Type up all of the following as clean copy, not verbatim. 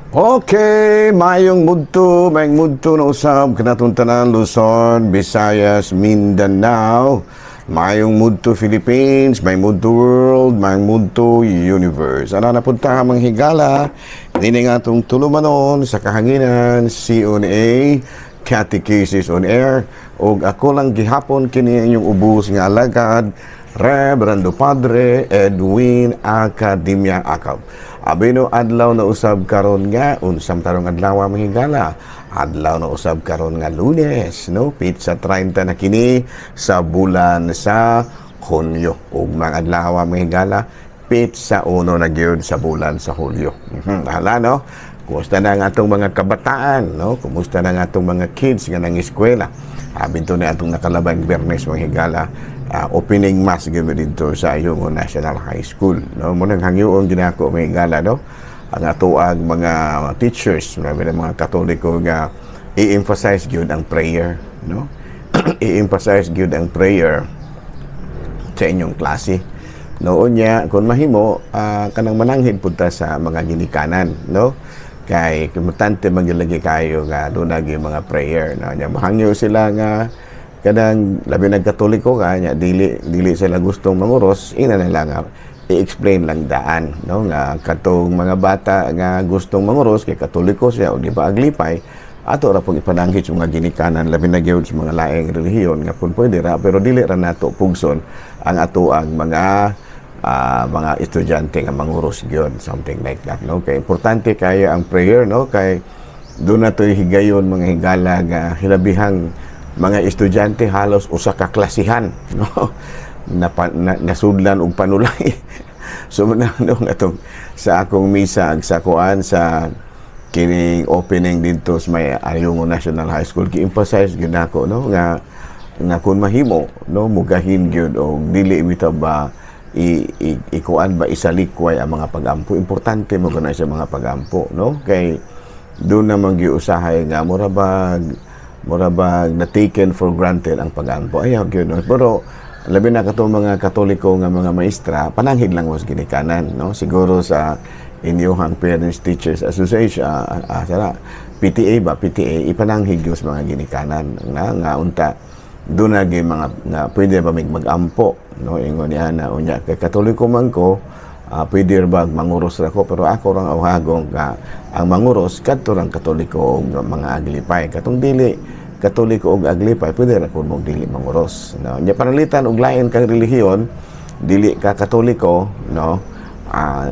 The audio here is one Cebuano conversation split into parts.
Okay, mayong mudto na usab kanatong tanan, Luzon, Visayas, Mindanao, mayong mudto Philippines, mayong mudto world, mayong mudto universe. Ano na punta mga higala, dini nga atong tulumanon sa kahanginan, CONA, Catechesis on Air, ug ako lang gihapon kini inyong ubos nga alagad, Reverendo Padre Edwin Academia Acab. Abino, adlaw na usab karon nga unsam tarong adlaw, mga higala? Adlaw na usab karon nga Lunes, no? Petsa 30 na kini sa bulan sa Hunyo. Ug mga adlaw, mga higala, petsa 1 na gyud sa bulan sa Hulyo. Hala, no? Kumusta na ang atong mga kabataan, no? Kumusta na ang atong mga kids nga nang eskwela? Abi to na atong nakalabang Biyernes, mga higala, opening mass gyud dito sa Ayungon National High School, no? Mao nang hangyoon ginako, mga higala, no? Ang atoang mga teachers, labi na mga Katoliko, nga i-emphasize gyud ang prayer, no? I-emphasize gyud ang prayer sa inyong klase. No, unya kung mahimo, kanang mananghid pud ta sa mga ginikanan, no? Kay importante man gyud lagi kayo nga duna gyud mga prayer, no? Nya mahangyo sila nga kanang labi nag Katoliko ka nya dili dili sila gustong manguros, ina na lang nga i-explain lang daan, no, nga katong mga bata nga gustong manguros kay Katoliko siya o di ba aglipay, ato ra pong ipananghid sa mga ginikanan, labi na gyud sa mga laing relihiyon, nga kung pwede ra, pero dili ra nato pugson ang ato ang mga estudyante nga manguros gyud, something like that, no? Kay importante kayo ang prayer, no? Kay doon na to'y higayon, mga higala, nga hilabihang mga estudyante, halos usa ka klasihan, no, na nasudlan og panulay. So na, no, atong sa akong misa ag sa kuan sa kining opening didto sa may Ayungon National High School, gi-emphasize gyud nako, no, nga nga kung mahimo, no, mugahin gyud og dili bitaw ba i, ikuan ba, isalikway ang mga pagampo. Importante mo guna sa mga pagampo, no? Kay doon naman giusahay nga mura bag na taken for granted ang pagampo. Ayaw gyud, no? Pero labi na katong mga Katoliko nga mga maestra, pananghid lang mo sa ginikanan, no? Siguro sa inyong Parents Teachers Association, sara, PTA ba, PTA, ipananghid gyud sa mga ginikanan nga nga unta doon na gyud mga nga pwede ba mag-ampo, no? Ingon niya na unya kay Katoliko man ko, pwede ba manguros ra ko? Pero ako rang awhagong nga ang manguros kadto rang Katoliko og mga aglipay. Katong dili Katoliko og aglipay, pwede ra kun dili manguros, no? Nya panalitan og lain kang relihiyon, dili ka Katoliko, no,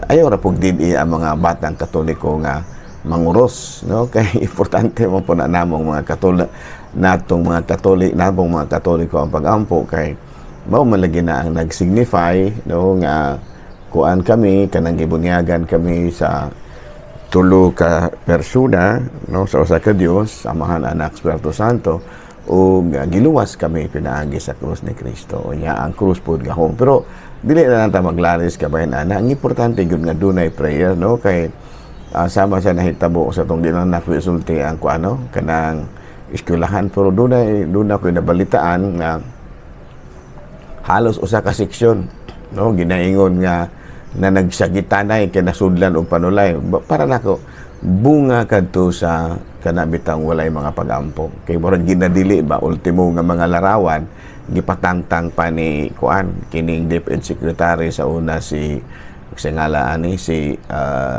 ayaw ra pug dili ang mga batang Katoliko nga manguros, no? Kay importante mo po na namong mga Katolik, natong mga Katolik, namong mga Katoliko ang pagampo, kay mao man lagi na ang nag-signify, no, nga kuan kami, kanang gibunyagan kami sa tulo ka persona, no, sa usa ka Dios, Amahan, Anak, Espiritu Santo, ug giluwas kami pinaagi sa krus ni Kristo. Unya ang krus pud gahom, pero dili na lang ta maglaris kabahin ana. Ang importante gyud nga dunay prayer, no? Kay sama sa nahitabo sa tong, di lang nako isulti ang kuano, kanang eskwelahan, pero dunay doon ako nabalitaan nga halos usa ka seksyon, no, ginaingon nga na nagsagitanay kay nasudlan og panulay. Para nako, bunga kadto sa kana bitang walay mga pagampo, kay murag ginadili ba. Ultimo nga mga larawan gipatangtang pa ni kuan, kining DepEd Secretary sa una, si sa ngala ani si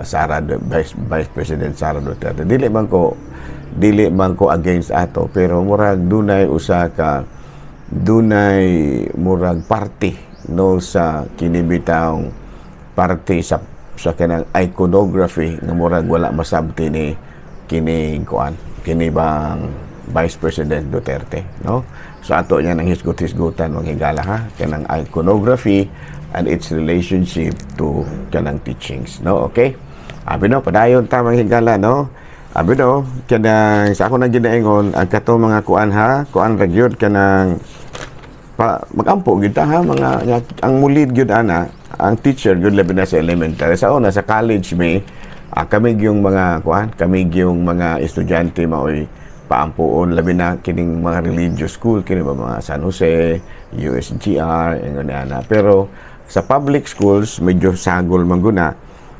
Sara Vice President Sara Duterte. Dili man ko against ato, pero murag dunay usa ka dunay murag party, no, sa kinibitang parte sa kanang iconography nga murag wala masabti ni kini kuan, kini bang Vice President Duterte, no? So ato niya nang hisgot-hisgutan, mga higala, ha, kanang iconography and its relationship to kanang teachings, no? Okay, abi no, padayon ta, mga higala, no? Abi no, kanang sa ako nang ginaingon ang kato mga kuan, ha, kuan ra gyud, kanang pa magampo gyud ta, ha, mga ang mulid gyud ana ang teacher gyud, labi na sa elementary. Sa una, sa college may kami yung mga kuan, kami yung mga estudyante maoy paampuon, labi na kining mga religious school, kini ba mga San Jose, USGR, ingon ana. Pero sa public schools medyo sagol man guna.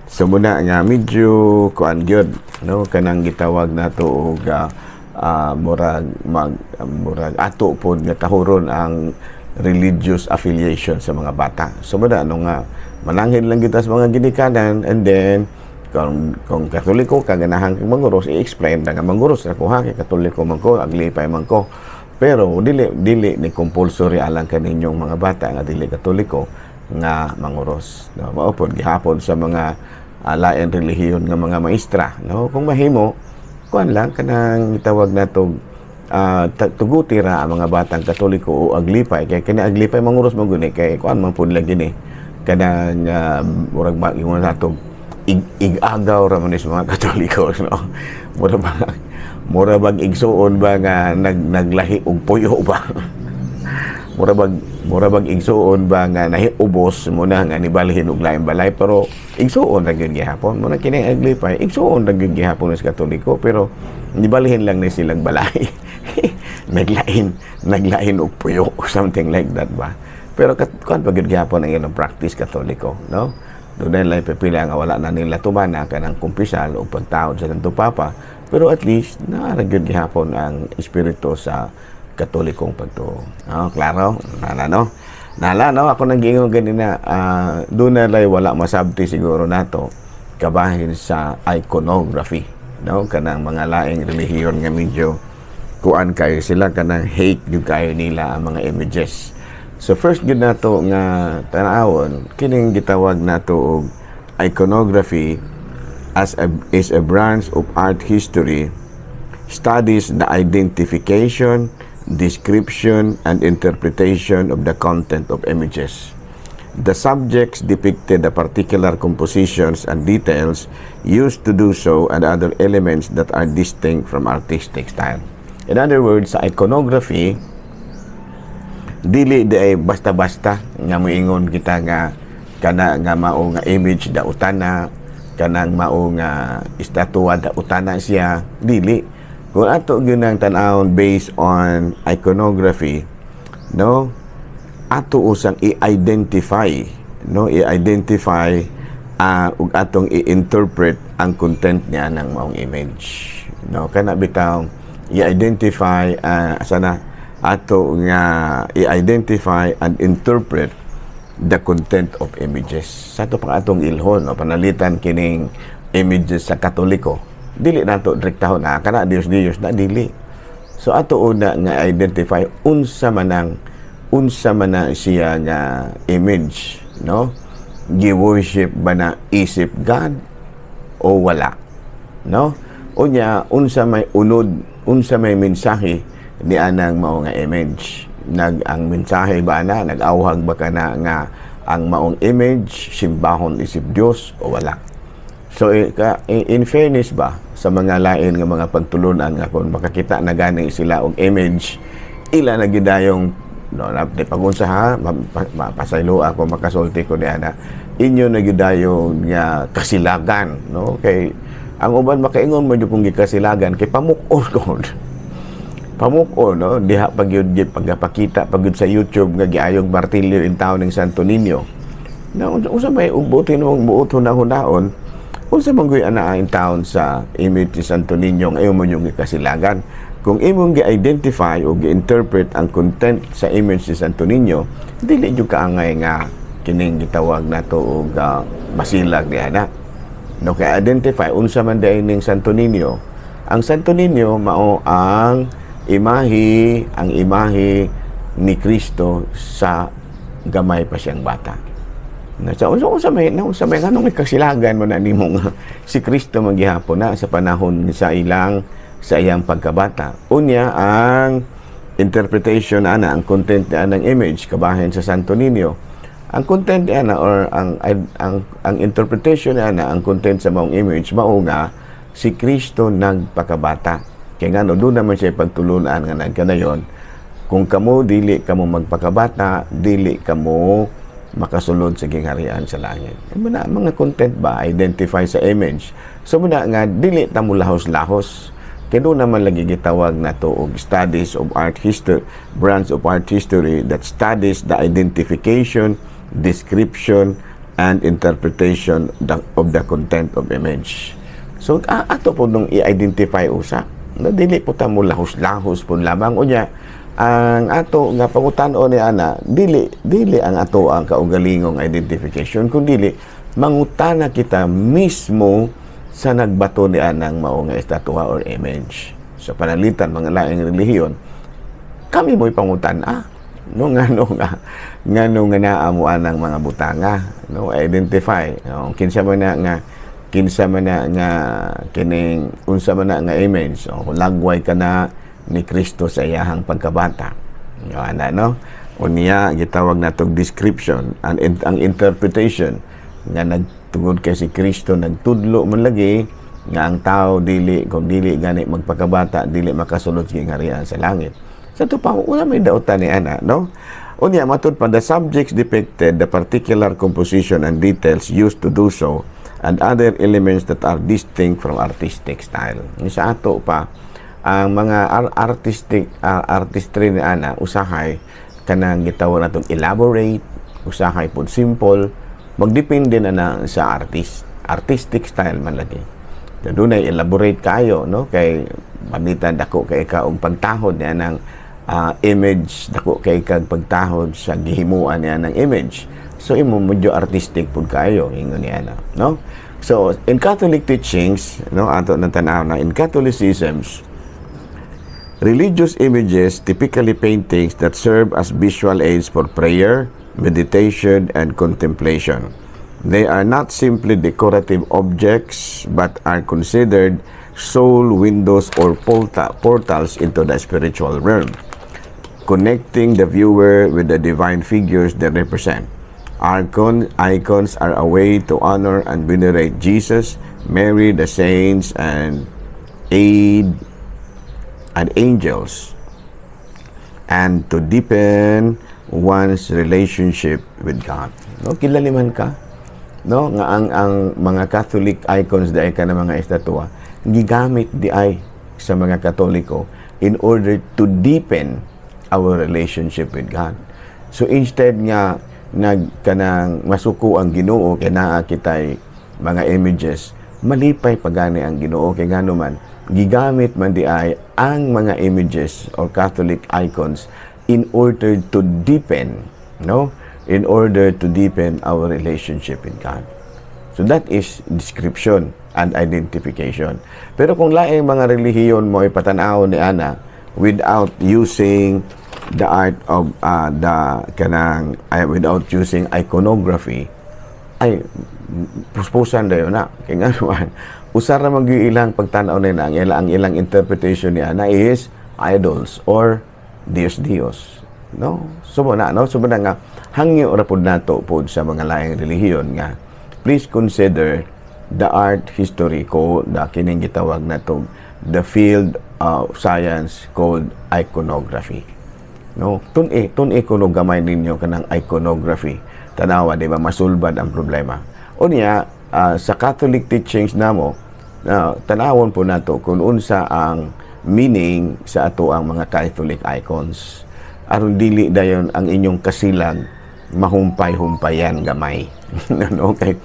So muna nga medyo kuan gyud, no, kanang gitawag nato og murag mag murag ato pod nga tahuron ang religious affiliation sa mga bata. So muna ano nga mananghin lang kita sa mga ginikanan, and then kung Katoliko ka, ganahan kang manguros, i-explain na nga manguros na ko ha, kay Katoliko man ko, aglipay man ko. Pero dili dili ni compulsory alang kaninyong mga bata nga dili Katoliko nga manguros. No, mao pod gihapon sa mga lain relihiyon nga mga maestra, no? Kung mahimo, kuan lang, kanang gitawag nato tuguti ra ang mga batang Katoliko o aglipay, kay kani aglipay manguros mo guni kay kuan man pud lagi ni kanang murag ma ingon nato ig-agaw ra man ni sa mga Katoliko, no? Mura bag igsuon ba nga naglahi og puyo ba, mura bag igsuon ba nga nahiubos mo na nga nibalhin og laing balay, pero igsuon ra gyud gihapon mo na kini aglipay, igsuon ra gyud gihapon sa Katoliko, pero nibalhin lang ni silang balay, naglain naglain og puyo, something like that ba. Pero kuan pa gyud gihapon ang ilang practice Katoliko, no? Dunay lang pipila nga wala na nila tumana kanang kumpisal o pagtahod sa Santo Papa, pero at least naa ra gyud gihapon ang espiritu sa Katolikong pagtuo. No, klaro? Nala, no? Nala, no? Ako nang giingon ganina, doon na lay wala masabti siguro nato kabahin sa iconography, no? Kanang mga laing relihiyon nga medyo kuan kayo sila, kanang hate gyud kayo nila ang mga images. So first gyud nato nga tan-awon kining gitawag nato og iconography as a, is a branch of art history studies the identification, description, and interpretation of the content of images. The subjects depicted, the particular compositions and details used to do so, and other elements that are distinct from artistic style. In other words, sa iconography, dili di ay basta-basta nga moingon kita nga kana nga mao nga image dautana, kanang mao nga estatwa dautana siya, dili. Kung ato gyud ang tan-awon based on iconography, no, ato usang i-identify, no, i-identify ug atong i-interpret ang content niya ng maong image, no? Kana bitaw i-identify, sana ato nga i-identify and interpret the content of images. Sa ato pang atong ilhon, no, panalitan kining images sa Katoliko, dili nato direktahon na kana Dios Dios na, dili. So ato una nga identify unsa man na siya nga image, no? Gi-worship ba na isip God o wala, no? Unya, unsa may unod, unsa may mensahe ni anang mao nga image? Ang mensahe ba na nag-awhag ba kana nga ang maong image simbahon isip Dios o wala? So in fairness ba sa mga lain nga mga pagtulunan nga kung makakita na gani sila og image, ila na gidayong, no, na, di pagunsa ha, pasaylo ako makasulti ko niya na inyo na gidayon nga kasilagan, no? Kay ang uban makaingon mo jud kung gikasilagan kay pamuk-on ko pamuk-on, no? Diha pag yun pagpakita pag yun sa YouTube nga giayong martilyo in town ng Santo Niño na unsa may ubutin mong buot hunahunahon, unsa man gyud ana in town sa image ni Santo Niño nga imo yung gikasilagan? Kung imong gi-identify o gi-interpret ang content sa image ni Santo Niño, dili jud kaangay nga kining gitawag nato og masilag ni ana, no? Kay identify unsa man diay ning Santo Niño. Ang Santo Niño mao ang imahe ni Kristo sa gamay pa siyang bata. Na sa unsa unsa may na unsa may nganong kasilagan mo na nimo nga si Kristo maghihapon na sa panahon sa iyang pagkabata? Unya, ang interpretation ana, ang content ana ng image kabahin sa Santo Niño, ang content ana or ang interpretation ana, ang content sa maong image mao nga si Kristo nagpakabata. Kay ngano, doon naman siya pagtulunan nga nagkanayon, kung kamo dili kamo magpakabata, dili kamo makasulod sa gingharian sa langit. E na mga content ba identify sa image. So muna nga dili ta mo lahos-lahos. Kay doon naman lagi gitawag nato og studies of art history, branch of art history that studies the identification, description, and interpretation of the content of image. So ato po nung i-identify usa. No, dili po ta mo lahos-lahos po lamang. Unya ang ato nga pangutan-on ni ana, dili dili ang ato ang kaugalingong identification, kun dili mangutana kita mismo sa nagbato ni anang mao nga estatwa or image. Sa panalitan mga laing relihiyon, kami mo'y pangutan-a, no, ngano nga naa mo anang mga butanga, no? Identify, no? Kinsa man na nga kining unsa man na nga image, no? Kung lagway ka na ni Kristo sa iyahang pagkabata, no, ana, no? Unya gitawag natong description and ang interpretation nga nagtungod kay si Kristo nagtudlo man lagi nga ang tao dili, kung dili gani magpakabata, dili makasulod sa gingharian sa langit. Sa to pa, wala may dautan ni ana, no? Unya matud pa, the subjects depicted, the particular composition and details used to do so, and other elements that are distinct from artistic style. Ni sa ato pa, ang mga artistic artistry ni ana, usahay kanang gitawag natong elaborate, usahay pud simple, magdepende na na sa artist. Artistic style man lagi. Dunay elaborate kayo, no? Kay pamitan dako kay ka og pagtahod niya ng image, dako kay kag pagtahod sa gihimuan niya ng image. So imo medyo artistic pud kayo ingon niya na, no? So in Catholic teachings, no, ato nang tan-aw na in Catholicisms, religious images, typically paintings that serve as visual aids for prayer, meditation, and contemplation. They are not simply decorative objects but are considered soul windows or portals into the spiritual realm, connecting the viewer with the divine figures they represent. Icons are a way to honor and venerate Jesus, Mary, the saints, and angels, and to deepen one's relationship with God. No, kilaliman ka, no, nga ang mga Catholic icons diay ka na mga estatwa gigamit di ay sa mga Katoliko in order to deepen our relationship with God. So instead nga nag kanang masuko ang Ginoo kay naa kitay mga images, malipay pagani ang Ginoo kay ngano man gigamit man di ay ang mga images or Catholic icons in order to deepen, no, in order to deepen our relationship with God. So that is description and identification. Pero kung laing mga relihiyon mo ipatan-aw ni ana without using the art of the kanang without using iconography, ay puspusan dayon na kay ngano man usar ra man gyud ilang pagtan-aw nila, ang ilang interpretation ni ana is idols or Dios Dios, no? So mo na, no? So mo na nga hangyo ra pud nato pud sa mga laing relihiyon nga please consider the art history ko, the kining gitawag nato the field of science called iconography, no? Tun-i kuno gamay ninyo kanang iconography. Tanawa, di ba, masulbad ang problema. Unya sa Catholic teachings namo, tanawon po nato kung unsa ang meaning sa ato ang mga Catholic icons aron dili dayon ang inyong kasilag mahumpay-humpayan gamay, ano? Kay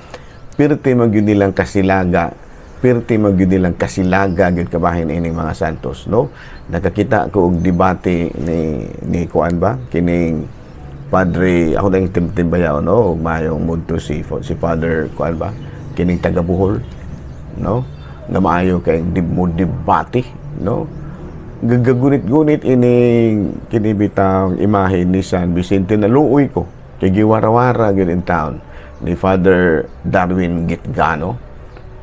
pirti man gyud nilang kasilaga, pirti man gyud nilang kasilaga gyud kabahin ining mga santos, no? Nakakita ko og debate ni kuan ba kining Padre, ako nang timbayaw, no, mayong mudto si Father kuan ba kining taga Bohol, no, nga maayo kay di mo debate, no? Gagagunit-gunit ining kini bitang imahe ni San Vicente. Naluoy ko kay giwarawara gyud in town ni Father Darwin Gitgano,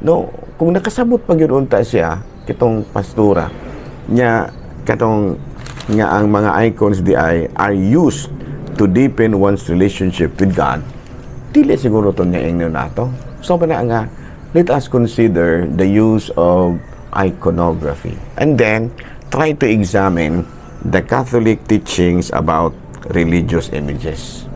no? Kung nakasabot pa gyud unta siya kitong pastura nya katong nga ang mga icons di ay are used to deepen one's relationship with God, dili siguro to niya ingnon nato. So ba na nga let us consider the use of iconography and then try to examine the Catholic teachings about religious images.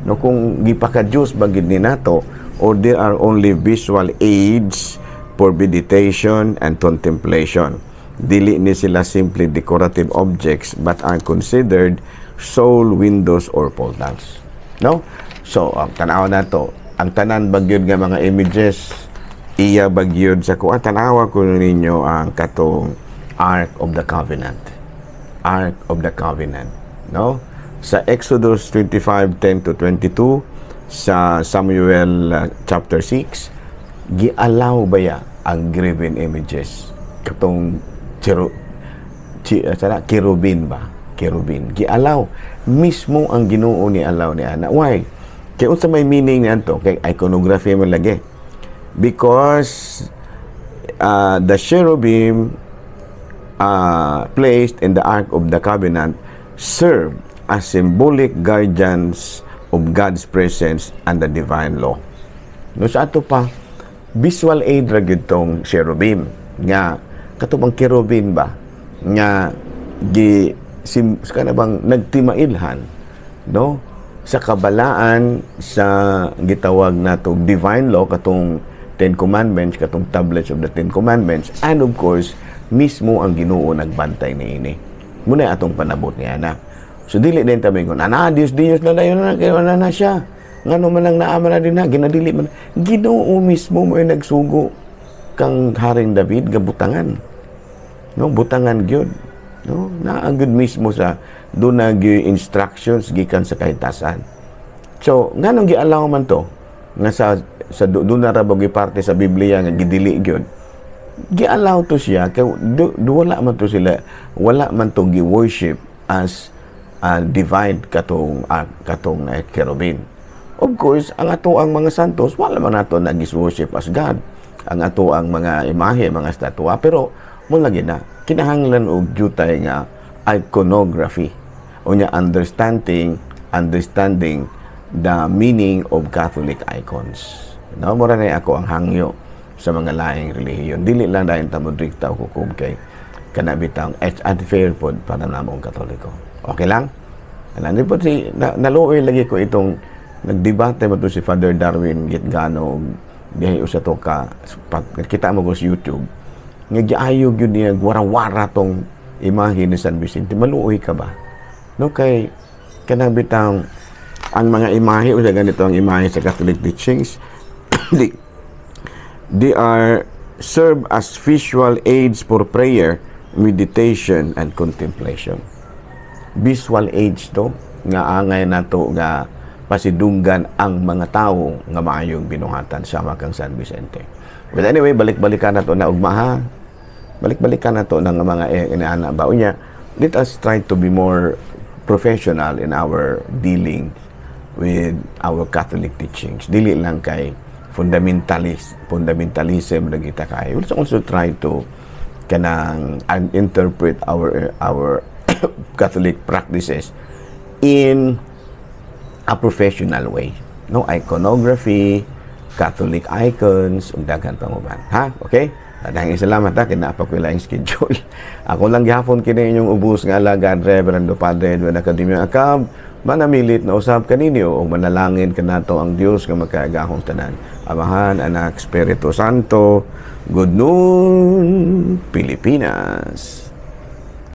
No, kung gipaka-Diyos ba gid ni nato or there are only visual aids for meditation and contemplation. Dili ni sila simply decorative objects but are considered soul windows or portals. No? So, tanaw na to. Ang tanan ba gyud nga mga images iya ba gyud sa kuan. Tanawa ko ninyo ang katong Ark of the Covenant. Ark of the Covenant, no? Sa Exodus 25:10 to 22, sa Samuel chapter 6, gialaw ba ya ang graven images, katong chero, chi, sana, kerubin ba, kerubin? Gialaw mismo ang Ginoo ni alaw ni ana. Why? Kay unsa may meaning ni anto? Kay iconography man lagi, because the cherubim placed in the Ark of the Covenant serve as symbolic guardians of God's presence and the divine law. No, sa ato pa, visual aid ra gyud tong cherubim nga kato bang kerubin ba nga gi sim, kana bang nagtimailhan, no, sa kabalaan sa gitawag nato divine law, katong Ten Commandments, katong tablets of the Ten Commandments, and of course mismo ang Ginoo nagbantay niini. Muna atong panabot niya na. So dili din ta mingon ana, Dios Dios na dayon na kay na, na siya. Ngano man lang naa man na din na ginadili man. Ginoo mismo mo nagsugo kang Haring David gabutangan. No, butangan gyud. No, naa gyud mismo sa doon na instructions gikan sa kahitasan. So, nganong gialaw man to nga sa doon na ra ba parte sa Biblia nga gidili gyud? Gialaw to siya kay do, wala man to sila, wala man to gi-worship as divine katong cherubim. Of course, ang ato ang mga santos, wala man nato nagis-worship as God ang ato ang mga imahe, mga estatwa, pero mo lagi na kinahanglan og jutay nga iconography unya understanding the meaning of Catholic icons. No, mura na ako ang hangyo sa mga laing relihiyon. Dili lang dahil ta modrikta o kukob kay kana bitang it's unfair pod para namong Katoliko. Okay lang? Alam po si na, naluoy lagi ko itong nagdebate mo to si Father Darwin Gitgano dihay usa to ka kita mo ko sa YouTube nga giayo gyud niya wara-wara tong imahe ni San Vicente. Maluoy ka ba, no, kay kanang bitang ang mga imahe, usa ganito ang imahe sa Catholic teachings, they are serve as visual aids for prayer, meditation and contemplation. Visual aids to nga angay nato nga pasidunggan ang mga tawo nga maayong binuhatan sama kang San Vicente. But anyway, balik-balikan nato na ugma ha. Balik-balikan nato ng mga inaana ba unya. Let us try to be more professional in our dealing with our Catholic teachings. Dili lang kay fundamentalism na kita kay. Let's also try to kanang and interpret our Catholic practices in a professional way. No, iconography, Catholic icons, ug daghan pang uban. Ha? Okay? Daghang salamat ha, kay naa pa ko'y laing schedule. Ako lang gihapon kini inyong ubos nga alagad, Reverendo Padre Edwin Academia Acab, manamilit na usab kaninyo ug manalangin kanato ang Dios nga makagagahom tanan. Amahan, Anak, Espiritu Santo. Good noon, Pilipinas.